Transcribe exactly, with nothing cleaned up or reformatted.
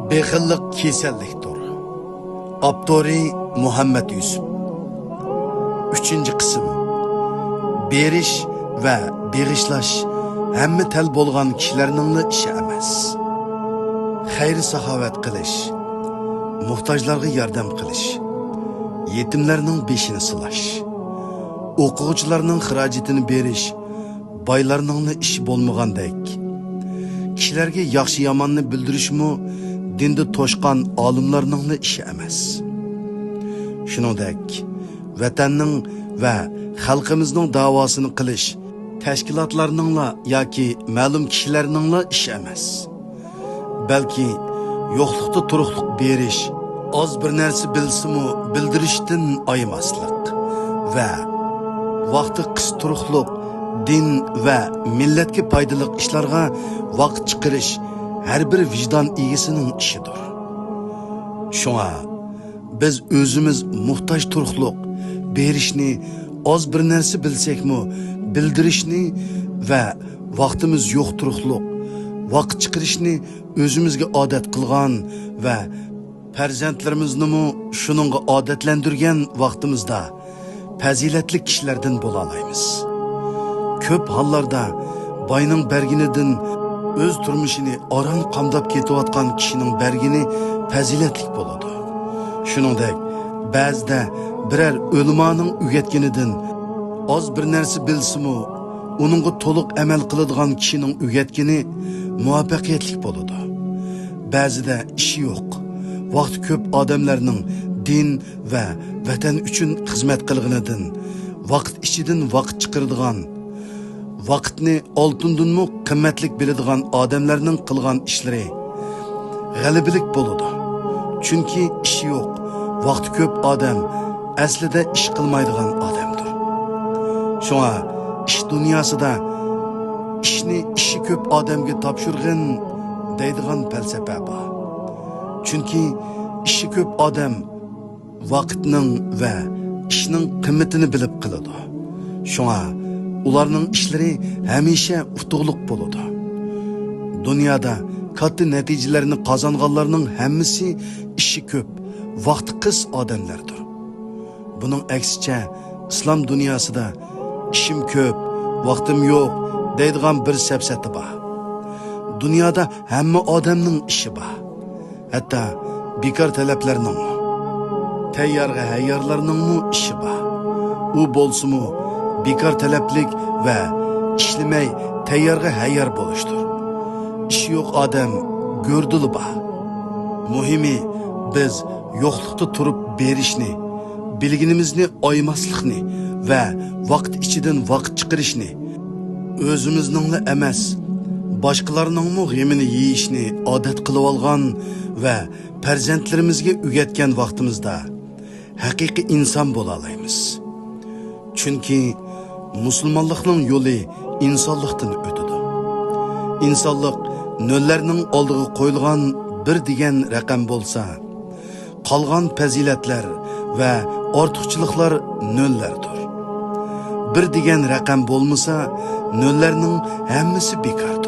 بېخىللىق كېسەللىكتۇر. ئاپتورى: مۇھەممەد يۈسۈپ. ئۈچىنچى قىسىم. بېرىش ۋە بېغىشلاش ھەممە تەل بولغان كىشىلەرنىڭلا ئىشى ئەمەس. خەير-ساخاۋەت قىلىش، موھتاجلارغا ياردەم قىلىش، يېتىملەرنىڭ بېشىنى سىلاش، ئوقۇغۇچىلارنىڭ خىراجىتىنى بېرىش بايلارنىڭلا ئىشى بولمىغاندەك، كىشىلەرگە ياخشى-ياماننى بىلدۈرۈشمۇ دىندا توشقان ئالىملارنىڭلا ئىشى ئەمەس. شۇنىڭدەك، ۋەتەننىڭ ۋە خەلقىمىزنىڭ داۋاسىنى قىلىش تەشكىلاتلارنىڭلا ياكى مەلۇم كىشىلەرنىڭلا ئىشى ئەمەس. بەلكى يوقلۇقتا تۇرۇقلۇق بېرىش، ئاز بىر نەرسە بىلسىمۇ بىلدۈرۈشتىن ئايىماسلىق ۋە ۋاقتى قىس تۇرۇقلۇق دىن ۋە مىللەتكە پايدىلىق ئىشلارغا ۋاقىت چىقىرىش ھەر بىر ۋىجدان ئىگىسىنىڭ ئىشىدۇر. شۇڭا بىز ئۆزىمىز موھتاج تۇرۇقلۇق بېرىشنى، ئاز بىر نەرسە بىلسەكمۇ بىلدۈرۈشنى ۋە ۋاقتىمىز يوق تۇرۇقلۇق ۋاقىت چىقىرىشنى ئۆزىمىزگە ئادەت قىلغان ۋە پەرزەنتلىرىمىزنىمۇ شۇنىڭغا ئادەتلەندۈرگەن ۋاقتىمىزدا پەزىلەتلىك كىشىلەردىن بولالايمىز. كۆپ ھاللاردا باينىڭ بەرگىنىدىن ئۆز تۇرمۇشىنى ئاران قامداپ كېتىۋاتقان كىشىنىڭ بەرگىنى پەزىلەتلىك بولىدۇ. شۇنىڭدەك، بەزىدە بىرەر ئۆلىمانىڭ ئۆگەتكىنىدىن ئاز بىر نەرسە بىلسىمۇ، ئۇنىڭغا تولۇق ئەمەل قىلىدىغان كىشىنىڭ ئۆگەتكىنى مۇۋەپپەقىيەتلىك بولىدۇ. بەزىدە ئىشى يوق، ۋاقتى كۆپ ئادەملەرنىڭ دىن ۋە ۋەتەن ئۈچۈن خىزمەت قىلغىنىدىن، ۋاقىت ئىچىدىن ۋاقىت چىقىرىدىغان، ۋاقىتنى ئالتۇندىنمۇ قىممەتلىك بىلىدىغان ئادەملەرنىڭ قىلغان ئىشلىرى غەلىبىلىك بولىدۇ. چۈنكى ئىشى يوق، ۋاقتى كۆپ ئادەم ئەسلىدە ئىش قىلمايدىغان ئادەمدۇر. شۇڭا ئىش دۇنياسىدا «ئىشنى ئىشى كۆپ ئادەمگە تاپشۇرغىن» دەيدىغان پەلسەپە بار. چۈنكى ئىشى كۆپ ئادەم ۋاقىتنىڭ ۋە ئىشنىڭ قىممىتىنى بىلىپ قىلىدۇ. شۇڭا ئۇلارنىڭ ئىشلىرى ھەمىشە ئۇتۇقلۇق بولىدۇ. دۇنيادا كاتتا نەتىجىلەرنى قازانغانلارنىڭ ھەممىسى ئىشى كۆپ، ۋاقتى قىس ئادەملەردۇر. بۇنىڭ ئەكسىچە، ئىسلام دۇنياسىدا «ئىشىم كۆپ، ۋاقتىم يوق» دەيدىغان بىر سەپسەتە بار. دۇنيادا ھەممە ئادەمنىڭ ئىشى بار. ھەتتا بىكار تەلەپلەرنىڭمۇ، تەييارغا ھەييارلارنىڭمۇ ئىشى بار. ئۇ بولسىمۇ بىكار تەلەپلىك ۋە ئىشلىمەي تەييارغا ھەييار بولۇشتۇر. ئىشى يوق ئادەم گۆردىلا بار. مۇھىمى، بىز يوقلۇقتا تۇرۇپ بېرىشنى، بىلگىنىمىزنى ئايىماسلىقنى ۋە ۋاقىت ئىچىدىن ۋاقىت چىقىرىشنى، ئۆزىمىزنىڭلا ئەمەس، باشقىلارنىڭمۇ غېمىنى يېيىشنى ئادەت قىلىۋالغان ۋە پەرزەنتلىرىمىزگە ئۆگەتكەن ۋاقتىمىزدا ھەقىقىي ئىنسان بولالايمىز. چۈنكى مۇسۇلمانلىقنىڭ يولى ئىنسانلىقتىن ئۆتىدۇ. ئىنسانلىق نۆللەرنىڭ ئالدىغا قويۇلغان بىر دېگەن رەقەم بولسا، قالغان پەزىلەتلەر ۋە ئارتۇقچىلىقلار نۆللەردۇر. بىر دېگەن رەقەم بولمىسا، نۆللەرنىڭ ھەممىسى بىكار.